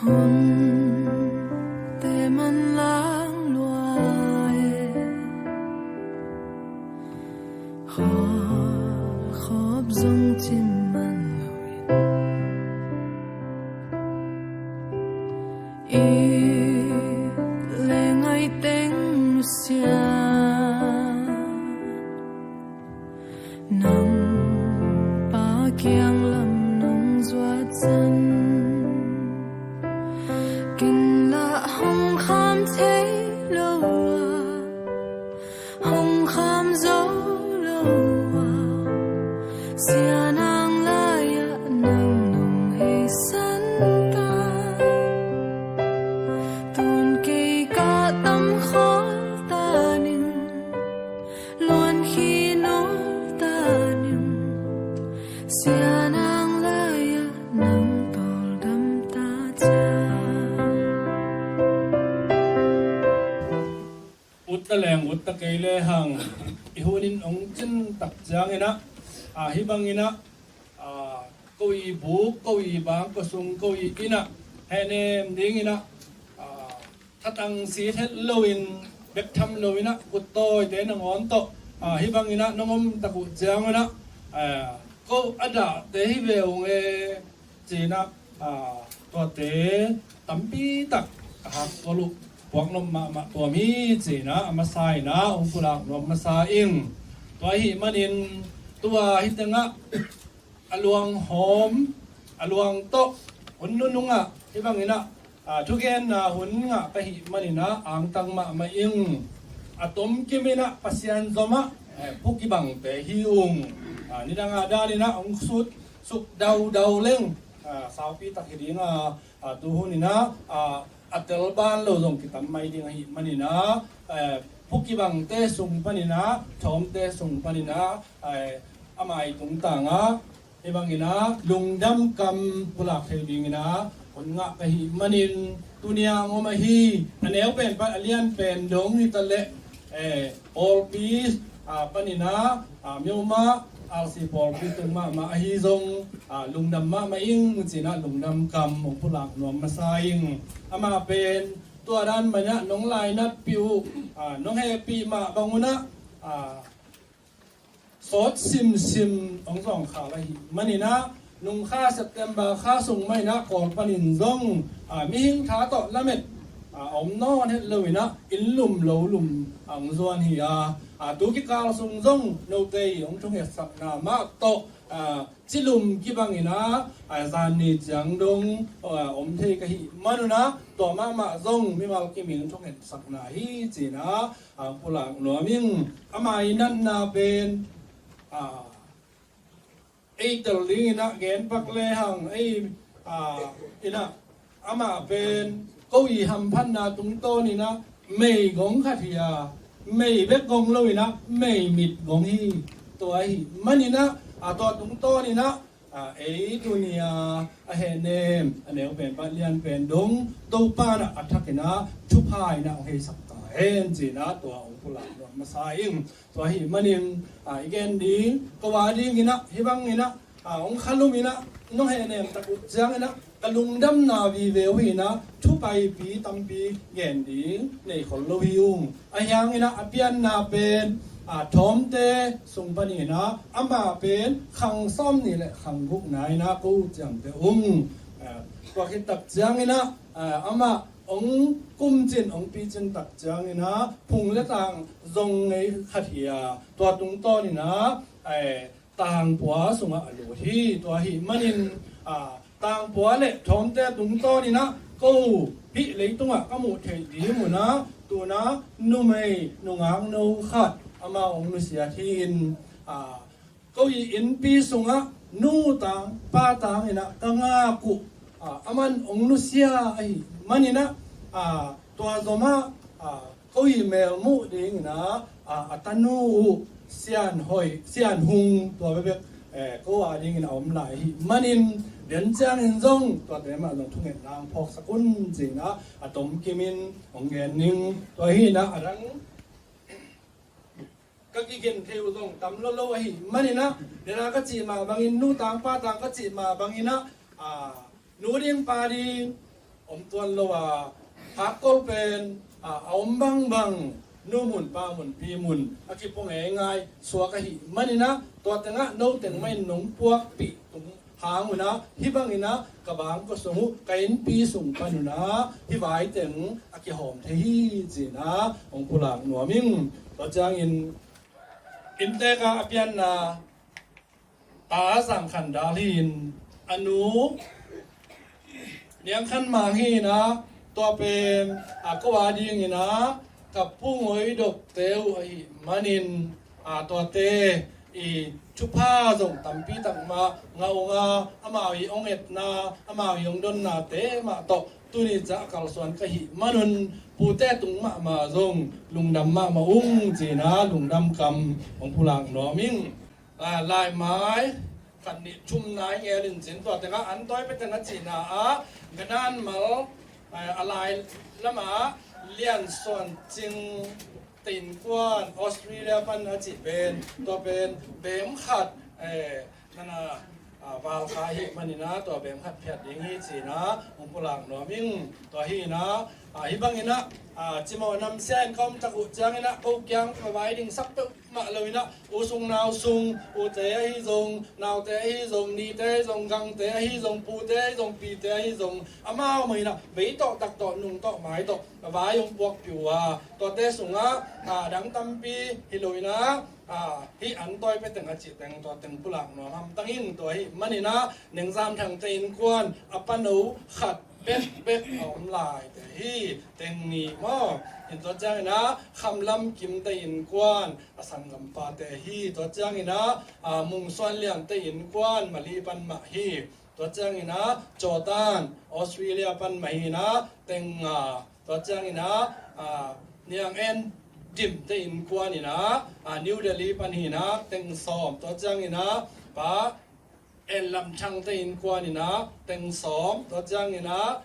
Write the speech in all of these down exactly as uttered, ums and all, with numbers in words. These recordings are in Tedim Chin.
Hunte manlang lua e, khualkhawp zong cim man lo in, it le ngaih teng nusia, nang Pa kiang lam nong zuat ciang, ken lah hong kham thei lo a, hong kham zo lo a, Sia Nang lai-ah nang nong heisan ta. Tun kei ka tam khawl ta ning, luan khi nawl ta ning, Sia Nang lai-ah nang tawldam ta ciang. Ut ta leng ut ta kei lehang, i hun in hong cin tak ciangin ah, a, hih bangin ah, a, ko i buk, ko i bang, ko sung, ko i inn ah hehnem dingin ah, a, thatang sit het loin, bek tham loin ah, kut tawite nangawn tawh, a, hih bangin ah nong om tak uh ciangun ah, a, ko a dahte hi ve ung e, ci-in ah, a, tuate tampi tak a hak kol uh puak nop mahmah tuam hi, ci-in ah a masa in ah hong pulak nuam masa ing. Tua ahih manin tua hih tengah a luanghawm, a luang tawh hun nunung ah hih bangin ah, a, thugenna hun ngah ka hih manin ah angtang mahmah ing. A tomkim in ah Pasian zom ah, eh, phu kibangte hi ung. A, nidang a danin ah hong sut suk daudau leng, a, saupi tak hi ding a, a, tu hun in ah, a, a tel ban lo zong kitam mai ding ahih manin ah, eh, phu kibangte sung panin ah, thawmte sung panin ah, eh, a mai tungtang ah hih bangin ah lungdam kam pulak thei dingin ah hun ngah ka hih manin, tuni a hong om ahi a neu pen pan a lian pen dong hi ta leh, eh, pawlpi, ah, panin ah, ah, mioma, ah, si pawlpi tung mahmah ahi zong, ah, lungdam mahmah ing, ci-in ah lungdam kam hong pulak nuam masa ing. Amah pen tua dan manin ah nong lainatpih uh, ah, nong hehpih mah bang un ah, ah, sawt simsim hong zawngkhal ahih manin ah, nung kha September kha sung mah in ah Kawl panin zong, a, mihing tha tawh lamet, a, om nawn het loin ah inn lum lo lum hong zuan hi a, a, tu kikal sung zong note i hong thungetsakna mah tawh, a, ci lum kibangin ah, a, zan ni ciang dong, a, om thei ka hih manun ah tua mahmah zong mimal kim in thungetsakna hi, ci-in ah, a, pulak nuam ing. Ama i natna pen, a, ei tel dingin ah gen pak lehang, ei, a, in ah amah pen ko i hamphatna tungtawnin ah meigong khat hi a, mei bek gong loin ah meimit gong hi. Tua ahih manin ah, a, tua tungtawnin ah, a, ei tuni a a hehnem a neu pen pan lian pen dong Topa in ah a thakin ah thupha in ah hong heisak ta hen, ci-in ah tua hong pulak nuam masa ing. Tua ahih manin, a, i gen ding, ko a dingin ah hih bangin ah, a, hong khalum in ah nong hehnem tak uh ciangin ah ka lungdamna vive uh hi-in ah thu paipi tampi gen ding nei khol lo hi ung. Ahi hangin ah a pianna pen, a, thawmte sung panin ah amah pen khang sawmnih le khang gukna in ah ko uh ciamteh ung. A, tua khit tak ciangin ah, a, amah hong kumcin hong picin tak ciangin ah phung le tang zong ngei khat hi a, tua tungtawnin ah, a, tangpua sungah a lut hi. Tua ahih manin, a, tangpua le thawmte tungtawnin ah ko hih leitungah ka muh theih ding un ah tu-in ah numei nungakno khat amau hong nusiat hi-in, a, ko i innpi sungah nu tang pa tang in ah ka ngak uh, a, aman hong nusia ahih manin ah, a, tua zom ah, a, ko i melmuh dingin ah, a, a tanu uh Sian Hoi, Sian Hung, tua bekbek, eh, ko a dingin a om lai ahih manin, den ciangin zong tuate mah zong thungetna hong phawksak un, ci-in ah a tomkimin hong gen ning. Tua hi-in ah a dang ka kigen thei uh zong tam lolo ahih manin ah, den a ka cih mah bangin, nu tang pa tang ka cih mah bangin ah, a, nu ding pa ding om tuan lo a, hakkol pen a, a om bangbang nu mun pa mun pi mun a kipua ngeingai suak ahih manin ah, tua tengah no teng mah in nong puakpih tung hang un ah, hih bangin ah ka bangkua sung uh, ka innpi sung pan un ah hih vai teng a kihawm thei hi ci-in ah hong pulak nuam ing. Tua ciangin inntek ah a pianna ta Zang Khan Dal hi-in, a nu Niang Khan Mang hi-in ah, tua pen a ko a dingin ah ka pu Ngoi Dokte uh ahih manin, a tuate i thupha zong tampi tak mah ngah ung a, amau i hong etna, amau i hong donnate mah tawh tuni ciang a kalsuan ka hih manun, pute tung mahmah zong lungdam mahmah ung ci-in ah lungdam kam hong pulak nuam ing. A, laimai khat nih thum nai ngel in cin, tua tengah an tawi pia teng a cihna ah, Gananmal, a, a lai lamah Lian Suan Cing te innkuan Australia pan a cih pen, tua pen beem khat, eh, nana, a, val kha hi manin ah, tua beem khat phiat ding hi ci-in ah hong pulak nuam ing. Tua hi-in ah, a, hih bangin ah, a, cimawh namsia in ka om tak uh ciangin ah, ko kiang ka vai ding sak peuh mah lo-in ah, u sung nau sung, ute ahi zong, naute ahi zong, nite ahi zong, gangte ahi zong, pute ahi zong, pite ahi zong, amau mah in ah, bei tawh, tak tawh, nung tawh, mai tawh a vai hong puakpih uh a, tuate sungah, a, dang tampi hi lo-in ah, a, hih an tawi pia teng a cih teng, tua teng pulak nuam hamtang ing. Tua ahih manin ah, Neng Zam Thang te innkuan a pano khat bekbek a om lai te hi, teng nih maw. In tua ciangin ah, Kham Lam Kim te innkuan a sanggampa te hi. Tua ciangin ah, a, Mung Suan Lian te innkuan Mali pan mah hi. Tua ciangin ah, Cawtan Australia pan mah hi-in ah, teng nga. Tua ciangin ah, a, Niang En Dim te innkuan in ah, a, New Delhi pan hi-in ah, teng sawm. Tua ciangin ah, Pa En Lam Thang te innkuan in ah, teng sawm. Tua ciangin ah,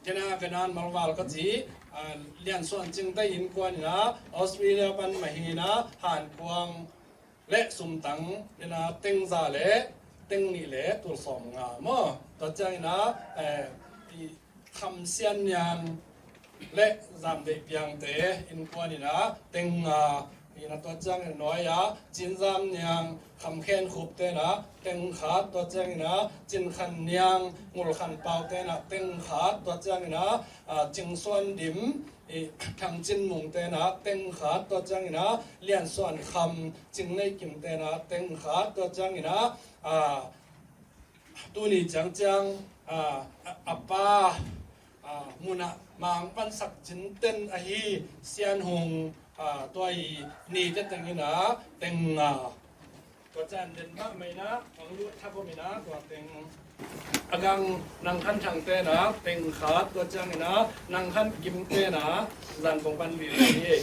kena, kena malval ka ci, a, Lian Suan Cing te innkuan in ah, Australia pan mah hi-in ah, Han Kuang le Sum Tang in ah, teng za le teng nih le tul sawm nga maw. Tua ciangin ah, eh, i Kham Sian Niang le Zam Deih Piang te innkuan in ah, teng nga. In ah, tua ciangin nuai ah, Cin Zam Niang, Kham Khen Khup te in ah, teng khat. Tua ciangin ah, Cin Khan Niang, Ngul Khan Pau te in ah, teng khat. Tua ciangin ah, a, Cing Suan Dim, i, Thang Cin Mung te in ah, teng khat. Tua ciangin ah, Lian Suan Kham, Cing Nei Kim te in ah, teng khat. Tua ciangin ah, a, tuni ciangciang, a, a, a pa, a, mun ah mang pansak cinten ahi Sian Hung, a, tua i nite teng in ah, teng nga. Tua ciang den mahmah in ah, hong lut thak om in ah, tua teng. A gang Nang Khan Thang te in ah, teng khat. Tua ciangin ah, Nang Khan Kim te in ah, zan kong pan vive hi.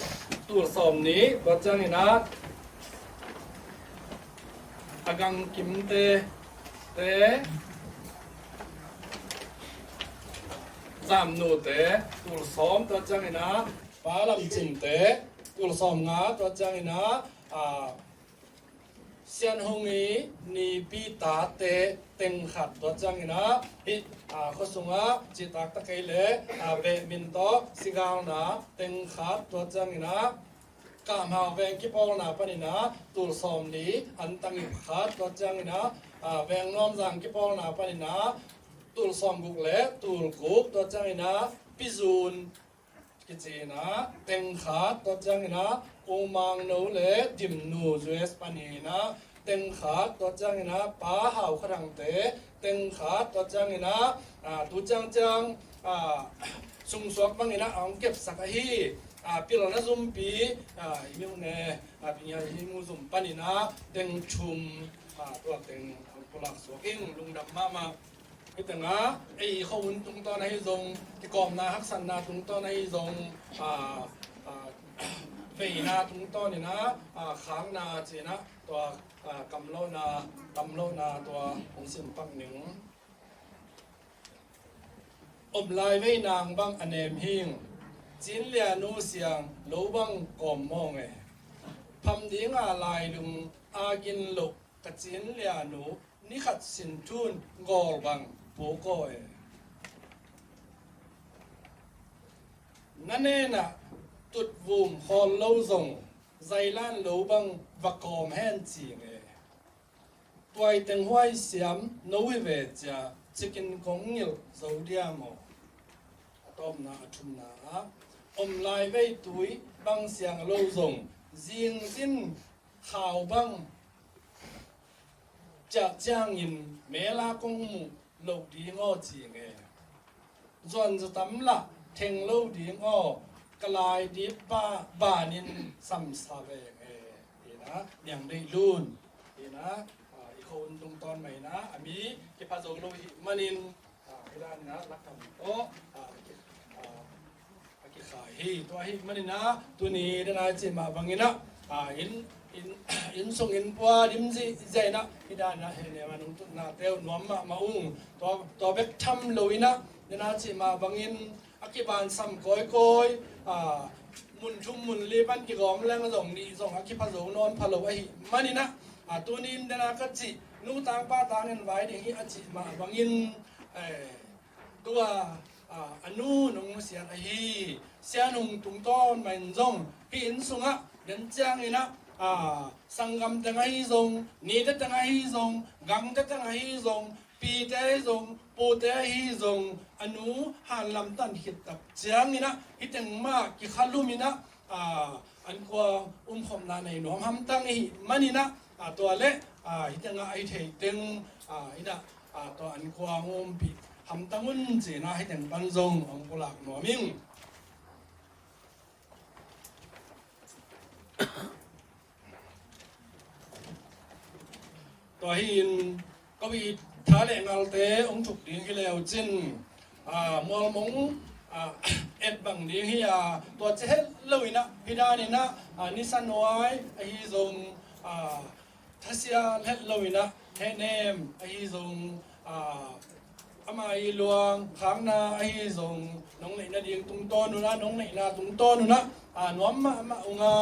Tul sawm nih. Tua ciangin ah, a gang Kim te, te, Zam Nu te, tul sawm. Tua ciangin ah, Pa Lam Cin te, tul sawm nga. Tua ciangin ah, a, Sian Hung i nipi tate, teng khat. Tua ciangin ah, hih, a, khua sungah citak ta kei leh, a, beh min tawh sigalna, teng khat. Tua ciangin ah, Kam Hau Veng kipawlna panin ah, tul sawm li, an tang ip khat. Tua ciangin ah, a, Veng Nuam Zang kipawlna panin ah, tul sawm guk le tul guk. Tua ciangin ah, Pi Zun kici in ah, teng khat. Tua ciangin ah, U Mang No le Dim Nu U S pan hi in ah, teng khat. Tua ciangin ah, Pa Hau Kha Thang te, teng khat. Tua ciangin ah, a, tu ciangciang, a, sungsuak bangin ah, a hong kepsak ahi, a, pilna zumpi, a, i miu ne, a, pi ngia i mu zum panin ah, teng thum, a, tua teng hong pulak suak ing. Lungdam mahmah. Hih tengah ei khuahun tungtawn ahi zong, kikawmna haksatna tungtawn ahi zong, a, a, veina tungtawn in ah, a, khakna ci in ah, tua, a, kamlohna, kamlohna tua hong sim pak ning. Om lai vei nang bang a nem hing, Cin Lian Nu siang lo bang kawm mawng e. Pham ding a lai lung a gin loh ka Cin Lian Nu, ni khat sin thun gawl bang puk aw e. Na nenah tutvum khawl lo zong zailan lo bang va kawm hen ci nge. Tuai teng huai siam no hi ve cia cikin kong ngilh zo diam aw? A tawpna a thumna ah om lai vei tui bang siang lo zong zingzin khau bang ciah ciangin mela kong muh loh ding aw ci nge. Zuan zatam lah theng lo ding aw, ka lai dip ba banin samsa ve nge. Ina niang deih lun ina i kho un tungtawn mai ina a mi kipha zo lo hi manin, ina ina lakam aw a kikhai hi. Tua hi manina tuni dena i cih mah bangina inn, inn, inn sung inn pua dim zihziah ina hi dana he nema nungtutna teu nuam mahmah ung. Tua, tua bek tham lo ina dena cih mah bangin a kibansam kawikawi, mun thum mun li pan kigawm leng zong nih zong a kipha zo nawn pha lo ahi manina, tuni in dena ka cih nu tangpa tangin vai ding hi a cih mah bangin, tua a nu nong siat ahi Sian Hung tungtawn mahin zong hih inn sungah den cianginah sanggam teng ahi zong, nite teng ahi zong, gangte teng ahi zong, pite ahi zong, pute ahi zong, a nu hanlam tan khit tak cianginah hih teng mah kikhaluminah an kuang umkhopna nei nuam hamtang ihi maninah tua le hih tengah ahi thei teng inah tua an kuang umpih hamtang un cinah hih teng pan zong hong pulak nuam ing. Tua hi in ko i tha le ngalte hong thuk ding hi leu cin mualmong et bang ding hi a, tua ci het lo inah hi dan inah nisa nuai ahi zong, thasia het lo inah hehnem ahi zong, ama i luang khakna ahi zong nong neihna ding tungtawn unah, nong neihna tungtawn unah nuam mahmah unga,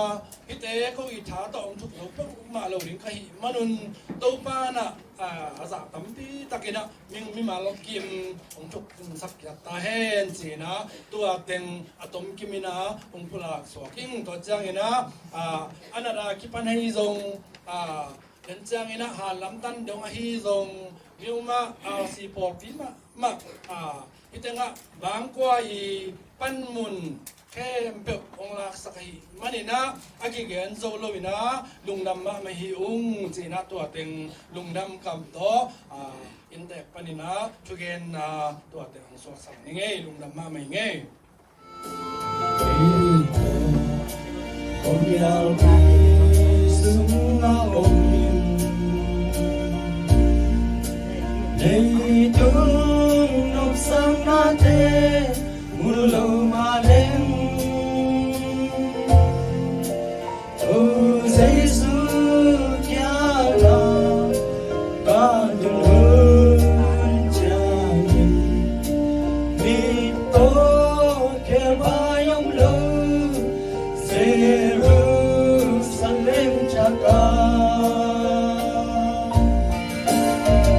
hihte ko i tha tawh hong thuk lo peuhmah lo ding ka hih manun Topa nah a zah tampi takinah mimal kim hong thuk hong sak kiat ta hen cinah tua teng a tomkim inah hong pulak suak ing. Tua cianginah a nat a kipan ahi zong, den cianginah hanlam tan dong ahi zong, miumah a si pawlpi mahmah hih tengah bangkua i panmun khempeuh hong laksak ahi maninah a kigen zo lo inah lungdam mahmah hi ung cinah tua teng lungdam kam tawh inntek paninah thugenna tua teng hong suaksak ni ngei. Lungdam mahmah hi ngei. Leitung nopsaknate mu lo mah leng, Topa Jesu kiangah ka tun hun ciangin, mit tawh khelpai om lo Jerusalem thakah,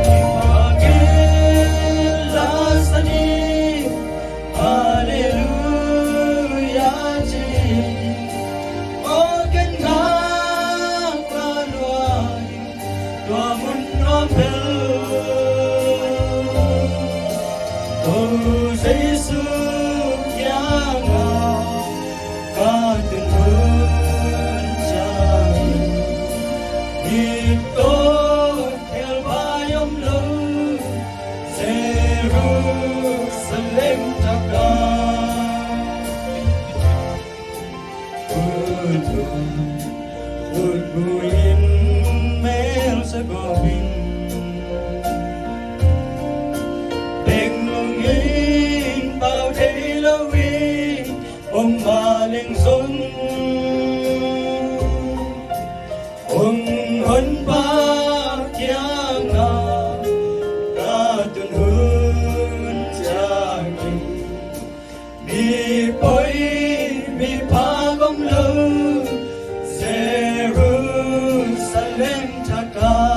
i pha gen la sa ni, Halleluia ci. Aw ken ngak a lua in tua mun nuam bel, Topa Jesu kiangah ka tun hun ciangin, mit tawh khelpai om lo Jerusalem thakah, ut un, ut buin, mel sa gawp in, beng lungin, pau thei loin om mah leng zong, hong Honpa kiangah ka tun hun ciangin, mi poi mi phak om lo Jerusalem thakah.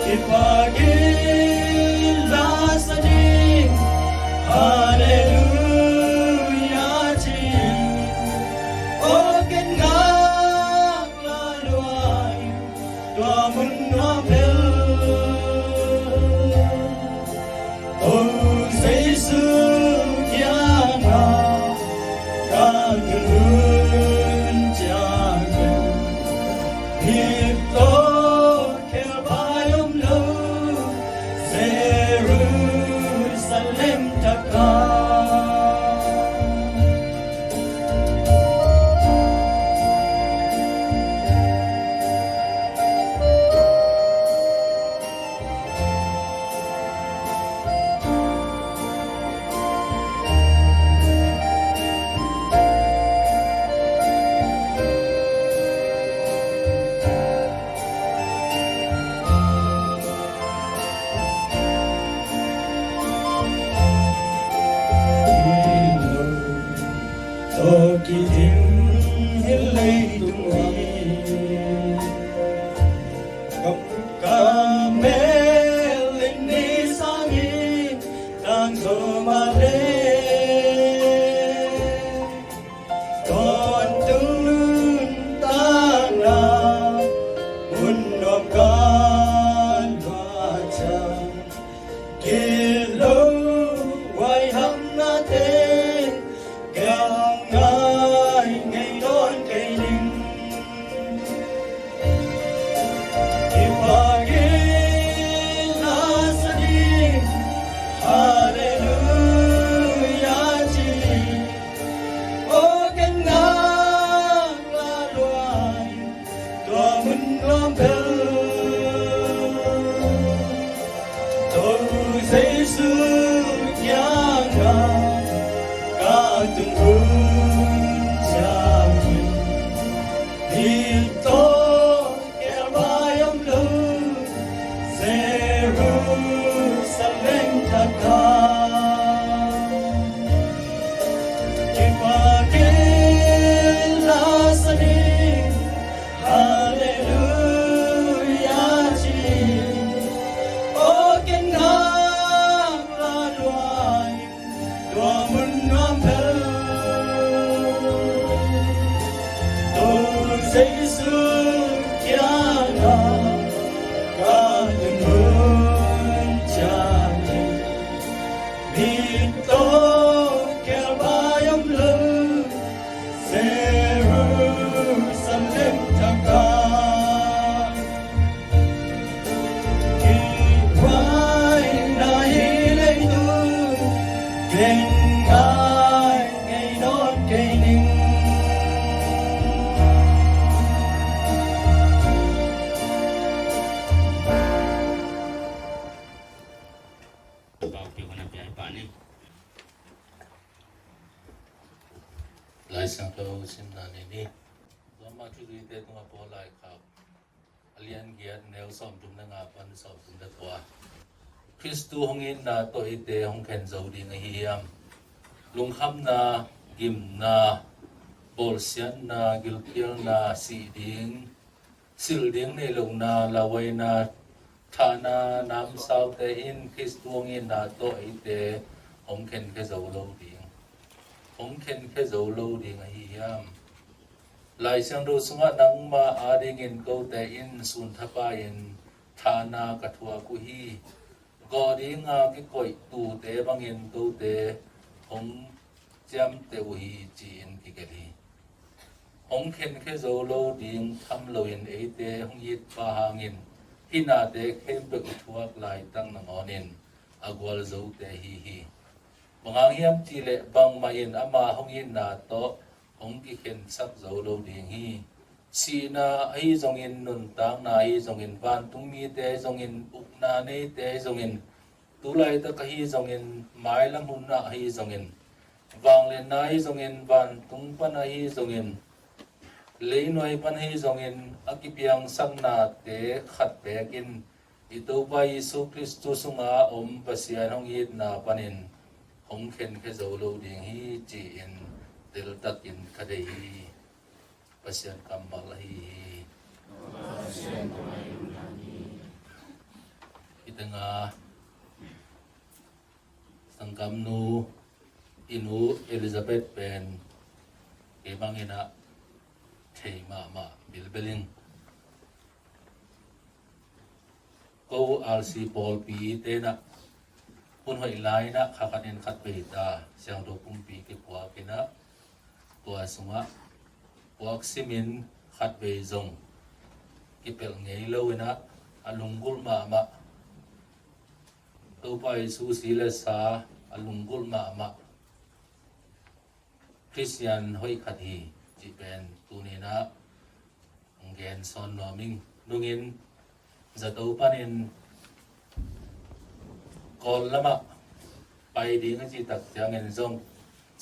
Kipakin la sa ding, Halleluia ci. O ken ngak la luai, tua mun nuam bel. O Jesu kiangah ka tun hun ciangin, hi tawh khelbai om lo Jerusalem thakah. Tawh kiding hi leitung hi. Ka, ka mel in ni sangin tang zo mah leh, tawntung nuntakna mun nuam ka luah ciang, gilo huaihamnate ka ngai ngei nawn kei ning. Kipakin la sa ding, Halleluia ci. O ken ngak la luai, tua mun nuam bel. Topa Jesu kiangah ka tun hun ciangin, hi tawh khelbai om lo Jerusalem thakah. Kipakin la sa ding, Halleluia ci. O ken ngak la luai, tua mun nuam bel. Topa Jesu kiangah ka tun hun ciangin, hi tawh khelbai om lo Jerusalem thakah. Kihhuaina hi leitung, ken ngai ngei nawn kei ning. Pau piu na piai pa ni. Lai Siangtho simna nei ni. Roma thuzuite tungah Paul laikhak a lian giat, neu sawmthum le nga pan sawmthum le kua. Khristu hong itna tawh eite hong khen zo ding ahi hiam? Lungkhamna, gimna, bawlsiatna, gilkialna, sih ding, silh ding nei lohna, lauhuaina, thahna, namsaute in Khristu hong itna tawh eite hong khenkhia zo lo ding, hong khenkhia zo lo ding ahi hiam? Lai Siangtho sungah nangmah adingin kote in sun thapai-in thahna ka thuak uh hi. Gawh dinga kikoih tuute bangin kote hong ciamteh uh hi, ci-in kigelh hi. Hong khenkhia zo lo ding tham loin eite hong it pa hangin hih nate khempeuh i thuak laitak nangawnin a gualzote hi hi. Bang hang hiam cihleh bangmah in ama hong itna tawh hong kikhensak zo lo ding hi. Sihna ahi zongin, nuntakna ahi zongin, vantung mite ahi zongin, ukna neite ahi zongin, tu laitak ahi zongin, mailam hun ah ahi zongin, vangliatna ahi zongin, vantung pan ahi zongin, leinuai pan ahi zongin, a kipiangsaknate khat bekin i Topa Jesu Khristu sunga om Pasian hong itna panin hong khenkhia zo lo ding hi, ci-in teltakin ka thei hi. Pasian kammal ahi hi. Pasian kammal ahi hi. Tenga sanggamnu i nu Elizabeth pen kei bangin ah thei mahmah bilbel ing. Ko R C pawlpi tenah hun hoih lai-inah kha khatin khat vei ta siangtho pumpi kipuak inah tua sungah puak simin khat vei zong kipelh ngei lo inah a lunggulh mahmah. Topa Jesu si le sa a lunggulh mahmah Khristian hoih khat hi cih pen tuninah hong gen sawn nuam ing. Nungin zato panin Kawl lamah pai ding a cih tak ciangin zong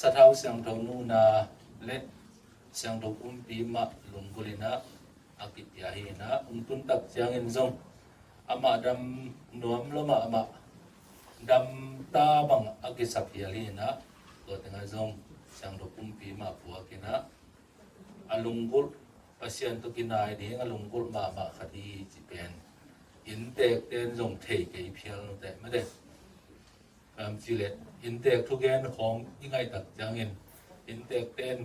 sathau siangtho nuna le siangtho pumpi mah lunggulh inah a kipia hi inah, hong tun tak ciangin zong amah dam nuam lo mahmah, dam ta bang a kisap hial hi inah, tua tengah zong siangtho pumpi mah puak inah a lunggulh, Pasian tawh kinai ding a lunggulh mahmah khat hi cih pen innteekte in zong thei kei phial nuteh mate. Bang ci leh innteek thugen khawng i ngaih tak ciangin innteekte in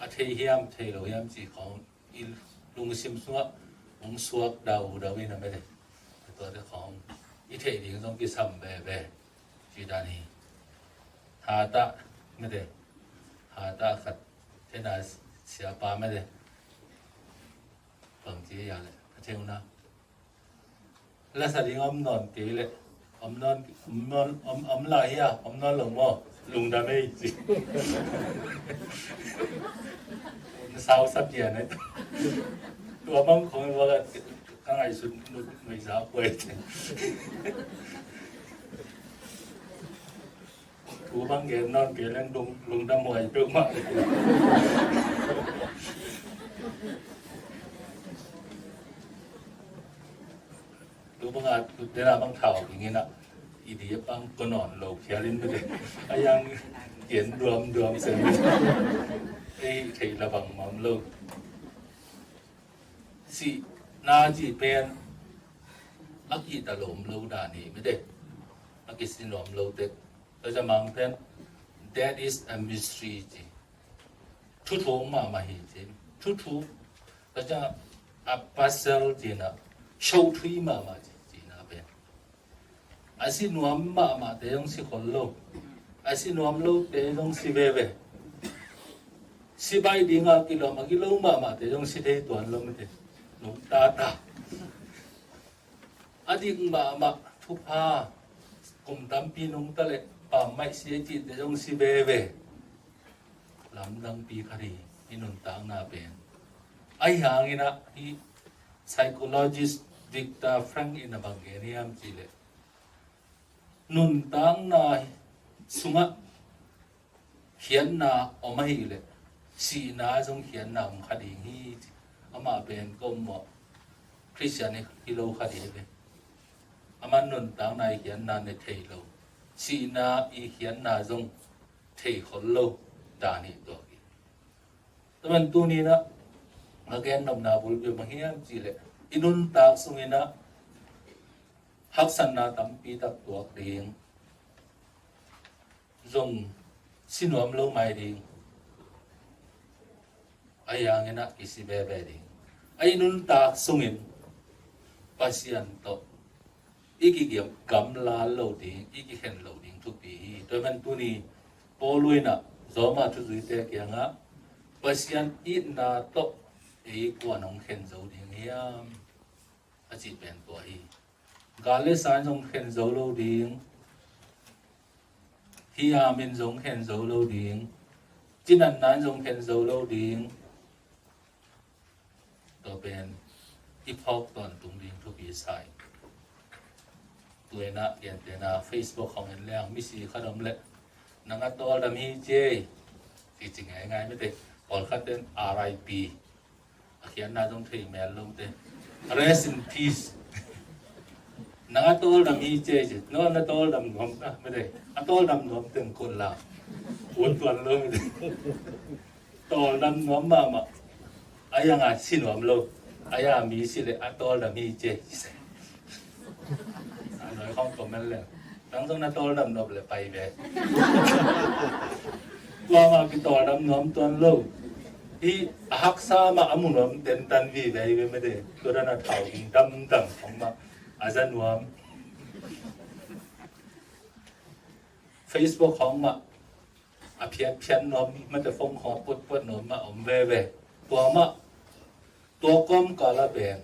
a thei hiam thei lo hiam cih khawng i lungsim sungah hong suak daudau in a mate. Tuate khawng i theih ding zong kisam veve cih dan hi. Hatah mate, hatah khat thena siapa mate. Bang ci a leh a thei uh na. Lasa ding om nawn kei leh om nawn, om nawn, om, om lai hi a, om nawn lo maw? Lungdam ei ci. Sau sa pian ai. Tua bang khong i wala ka ngaihsut nuih za kuai. Thu bang gen nawn kei leng lung, lungdam huai peuhmah. Thu bang a, thu tena bang thau ding inah i di a bang ko nawn lo khial in mate. A yang gen duamduam sen. Ei thei la bang mam lo. Sihna cih pen a kihta lawm lo dan hi mate. A kisi lawm lo tek. Tua ciang Mangkam pen, that is a mystery ci. Thuthuk mahmah hi ci. Thuthuk, tua ciang a puzzle ci na, sothui mahmah ci, cihna pen. A si nuam mahmahte zong si khol lo. A si nuam lote zong si veve. Si baih dinga kilawm a kilo mahmahte zong si thei tuan lo mate. Nungta ta. A dik mahmah thupha kum tampi nungta leh pammaih si a cihte zong si veve. Lamdangpi khat hi i nuntakna pen. Ahi hangin ah hih psychologist Viktor Frankl in a bang gen hiam cih leh, nuntakna sungah khiatna om ahih leh sihna zong khiatna om kha ding hi ci. Amah pen ka um mawh Khristian hi lo kha ding hi ve. Amah nuntakna i khiatna ne thei lo, sihna i khiatna zong thei khol lo dan hi tuak hi. Tua ban tuni-in ah a gen nopna bulpi bang hiam cih leh i nuntak sungin ah haksatna tampi tak tuak ding, zong si nuam lo mai ding, a hiangin ah kisi veve ding. A i nuntak sungin Pasian tawh i kigamla lo ding, i kikhen lo ding thupi hi. Tua man tuni Paul in ah Roma thuzuite kiangah Pasian itna tawh ei kuan hong khen zo ding hiam a cih pen tua hi. Gal le sa in zong khen zo lo ding. Hiam in zong khen zo lo ding. Cinatna in zong khen zo lo ding. Tua pen i phawk tawntung ding thupi sa hi. Tu-in ah gentehna Facebook hong en leng misi khat om leh nang a tawldam hi ci ei, ci ci ngaingai mite. Pawlkhat ten R I P, a khiatna zong thei mel lo te. Rest in peace. Nang a tawldam hi ci ei ci. No, na tawldam nuam ta mite. A tawldam nuam teng kut la. Ut tuan lo mite. Tawldam nuam mahmah. A hiang a si nuam lo. A hiang a mi si leh a tawldam hi ci ei ci. Hong comment le. Nang zong na tawldam nop le pai ve. Kuamah kitawldam nuam tuan lo. Hih a haksa mah a mu nuam tentan vive hi ve mate. Tua dan a thau hing damdam hong mah a za nuam. Facebook hong mah a phiatphiat nuam mate, phone khawng a puatpuat nuam mah om veve. Tua mah tua kawmkal ah pen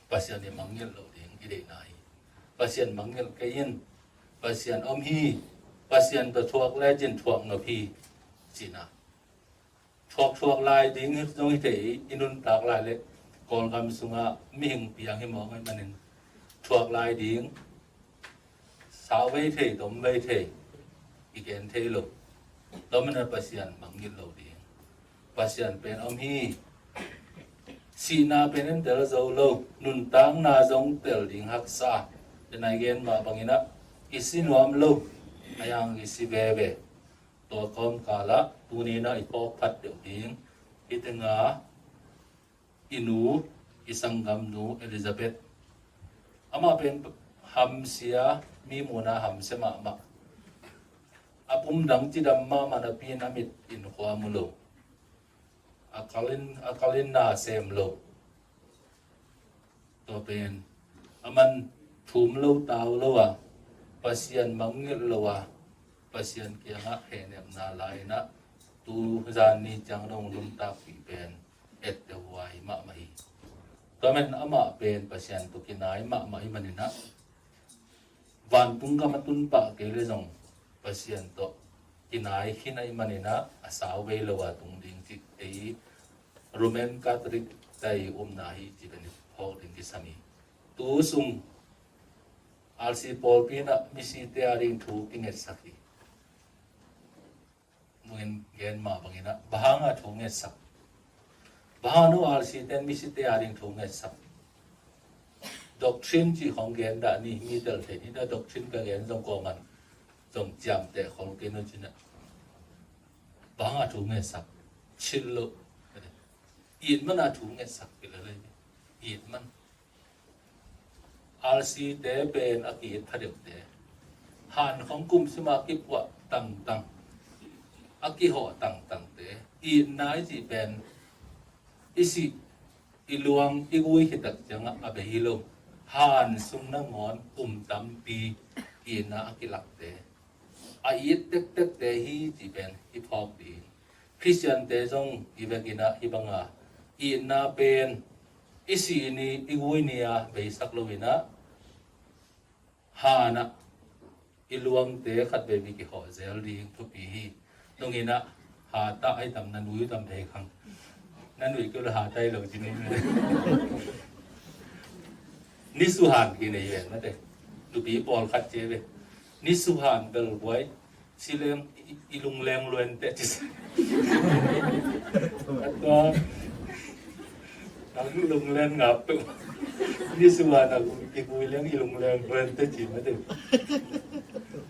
Pasian i mangngilh loh ding i deihna hi. Pasian mangngilh kei in, Pasian om hi, Pasian tawh thuak lecin thuak nop hi, cihna. Thuak thuak lai ding zong hi thei, i nuntak lai le Kawlgam sungah mihing piang hi mawk ahih manin thuak lai ding sau vei thei, tom vei thei, i gen thei lo. Tua manin Pasian mangngilh lo ding. Pasian pen om hi. Sihna pen en tel zo lo, nuntakna zong tel ding haksa. Tua nai gen mah bangin ah i si nuam lo, a yang i si veve. Tua kawmkal ah tuni in ah i phawk phat deuh ding, hih tengah i nu, i sanggamnu Elizabeth. Amah pen hamsia, mi muhna hamsia mahmah. A pum dang cidam mahmah napi in a mit in khua mu lo. A kal in, a kal in na sem lo. Tua pen a man thum lo, tau lo a, Pasian mangngilh lo a, Pasian kiangah hehnemna la-in ah tu zan ni ciang dong nuntakpih pen etteh huai mahmah hi. Tua manin amah pen Pasian tawh kinai mahmah ahih manin ah vantung gam a tun pah kei leh zong Pasian tawh kinai khin ahih manin ah a sau vei lo a tung ding cih ei Roman Catholic te i upna hi cih pen i phawk ding kisam hi. Tu sung R C pawlpi in ah misite a ding thu kingetsak hi. Nungin gen mah bangin ah, bang hanga thu ngetsak? Bang hanga nu R C ten misite a ding thu ngetsak? Doctrine cih khong gen dah ni, mi tel thei ni dah, doctrine ka gen zong kawman zong ciamteh khol kei no cin ah. Bang hanga thu ngetsak? Chil lo. It man a thu ngetsak kei lel hi. It man. R C te pen a ki-it pha deuhte, han khong kum sima kipuah tangtang, a kihawh tangtangte, itna i cih pen i sih i luang i gui khit tak ciangah a bei hi lo. Han sung nangawn kum tampi itna a kilakte, a it tektekte hi cih pen i phawk ding. Khristiante zong i vekin ah hih banga itna pen i sih ni, i gui ni-a beisak loin ah, han ah i luangte khat veve kihawh zel ding thupi hi. Nungin ah, hat ah ai tam, na nui tam thei khang. Na nui kei leh hat ai lo ci ni. Nisuhan kinei ven mate. Nupi pawlkhat ci ve. Nisuhan bel buai. Si leng i, i lungleng luente ci. Tua, a lungleng ngap peuh. Nisuhan a i gui leng i lungleng luente ci mate.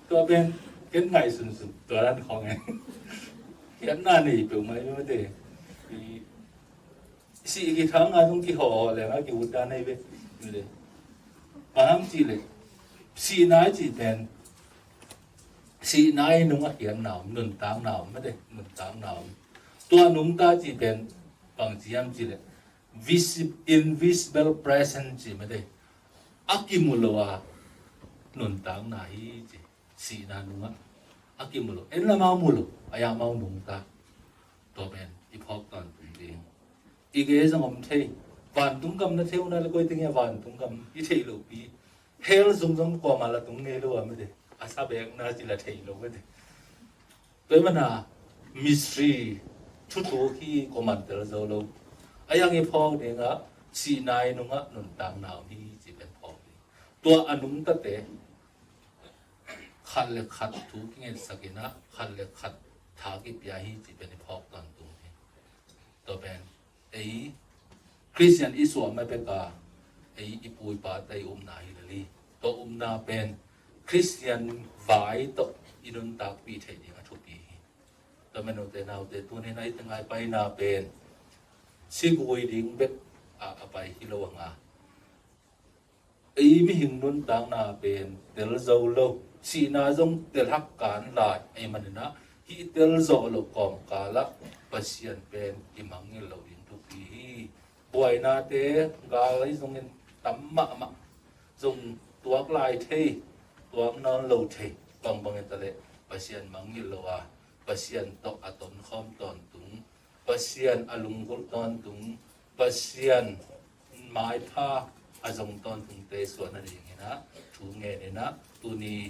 Tua pen ken ngaihsunsun tua dan khong e. Khiatna nei peuhmah hi mate. I, sih kithang a zong kihawh leng a ki-ut dan ahi ve. Bang hang cih leh, sihna i cih pen, sihna i nungah khiatna om, nuntakna om mate, nuntakna om. Tua nungta cih pen bang ci hiam cih leh, visi-, invisible presence ci mate. A kimu lo a nuntakna hi ci. Sihna nungah a kimu lo, en lam a mu lo, a yamau nungta. Tua pen i phawk tawntung ding. I gei zong om thei. Vantung gam na thei uh na le koi teng a vantung gam i thei lo pi. Hell sung zong kuamah la tung ngei lo a mate. A sa bekna ci la thei lo mate. Tua i mana mystery thuthuk hi, kuamah tel zo lo. A yang i phawk dingah sihna i nungah nuntakna om hi ci pen phawk ding. Tua a nungtate khat le khat thu kingetsak in ah, khat le khat tha kipia hi cih pen i phawk tawntung hi. Tua pen ei Khristian i suahmah bek a, ei i pu i pate i upna hi lel hi. Tua upna pen Khristian vai tawh i nuntakpih theih ding a thupi hi. Tua manin ute naute, tuni-in a i teng a i paina pen si gui ding bek a, a pai hi lo hang a, Ei mihing nuntakna pen tel zo lo, sihna zong tel hak kan lai ahih manin ah, hih tel zawh loh kawmkal ah Pasian pen kimangngilh loh ding thupi hi. Buainate gal ahi zongin tam mahmah, zong tuak lai thei, tuak nawn lo thei, bangbang in taleh Pasian mangngilh lo a, Pasian tawh a tonkhawm tawntung, Pasian a lunggulh tawntung, Pasian maipha a zong tawntungte suah nadingin ah thu ngenin ah, tuni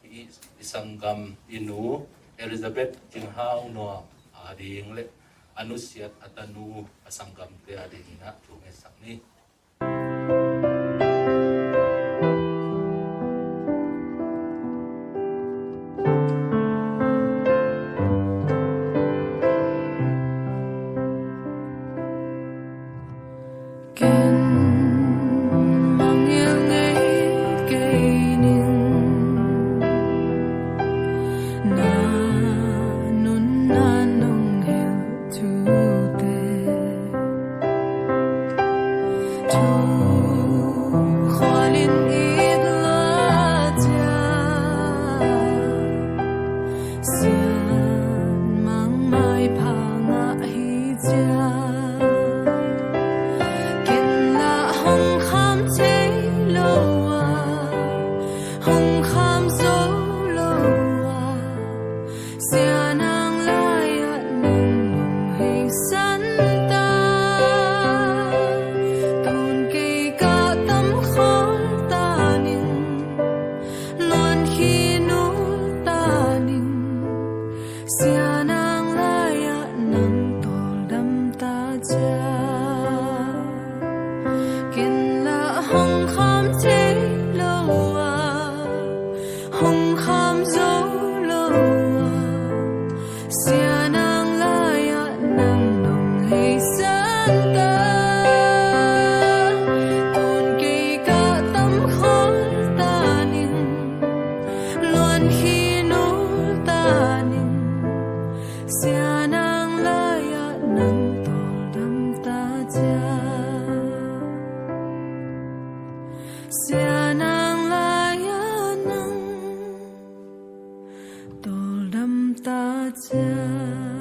i, i sanggam i nu Elizabeth Ging Hau Nuam ading le a nusiat a tanu a sanggamte adingin ah thu ngetsak ni. Ken mangngilh ngei kei ning, na nunna nong hilh thute. Thu khualin it lua ciang, sian mang maipha ngah hi ciang, ken lah hong kham thei lo a, hong kham zo lo a, Sia nang lai-ah nang nong heisan ta, tun kei ka tam khol ta ning, luan khin ut ta ning, Sia nang lai-ah nang tawldam ta ciang. Ken lah hong kham thei lo a, hong kham zo lo a, Sia nang lai-ah nang nong heisan ta, tun kei ka tam khol ta ning, luan khin ut ta ning, Sia nang lai-ah nang tawldam ta ciang. Sia nang lai-ah nang tawldam ta ciang.